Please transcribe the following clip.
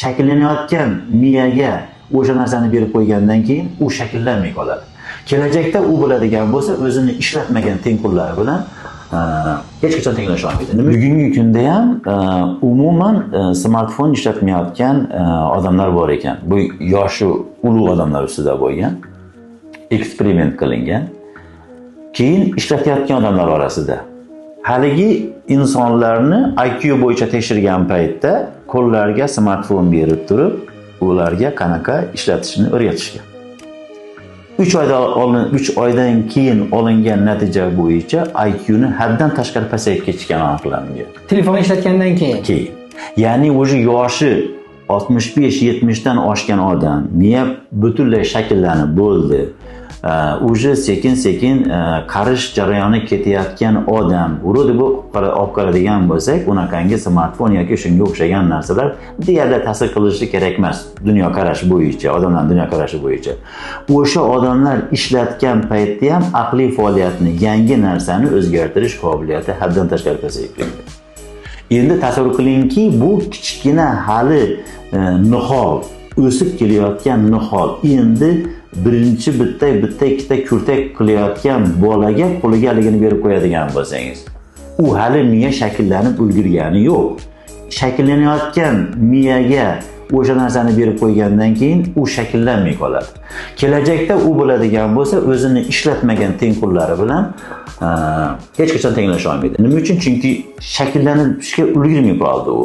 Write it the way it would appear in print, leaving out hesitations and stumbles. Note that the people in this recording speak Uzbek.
Shakllanayotgan miyaga o'sha narsani berib qo'ygandan keyin u shakllanmay qoladi. Kelajakda u bo'ladigan bo'lsa, o'zini ishlatmagan tengqurlari bilan hech qachon tenglasha olmaydi. Bugungi kunda ham umuman smartfon ishlatmayotgan odamlar bor ekan. Bu yoshi ulug' odamlar ustida bo'lgan eksperiment qilingan. Keyin ishlatayotgan odamlar orasida haligi insonlarni IQ bo'yicha tekshirgan paytda qo'llariga smartfon berib turib, ularga qanaqa ishlatishni o'rgatishgan. 3 oyda olin, 3 oydan keyin olingan natija bo'yicha IQ ni haddan tashqari pasayib ketgani aniqlangan. Telefon ishlatgandan keyin. Keyin. Ya'ni уже yoshi 65-70 dan oshgan odam, miya butunlay shakllanib bo'ldi. Уже sekin-sekin qarish jarayoni ketayotgan odam, вроде бы olib qaradigan bo'lsak, unaqangi smartfon yoki shunga o'xshagan narsalar deyarli ta'sir qilishi kerak emas dunyoqarash bo'yicha, odamlarning dunyoqarashi bo'yicha. O'sha odamlar ishlatgan paytda ham aqliy faoliyatni, yangi narsani o'zgartirish qobiliyati haddan tashqari pasayib ketdi. Endi tasavvur qilingki, bu kichkina hali nihol, o'sib kelayotgan nihol, endi birinchi bitta bitta ikkita kurtak qilayotgan bolaga qo'liga haligini berib qo'yadigan bo'lsangiz, u hali miya shakllanib ulgurgani yo'q. Shakllanayotgan miyaga o'sha narsani berib qo'ygandan keyin u shakllanmay qoladi. Kelajakda u bo'ladigan bo'lsa, o'zini ishlatmagan tengqurlari bilan hech qachon tenglasha olmaydi. Nima uchun? Chunki shakllanishga ulgurmay qoldi u.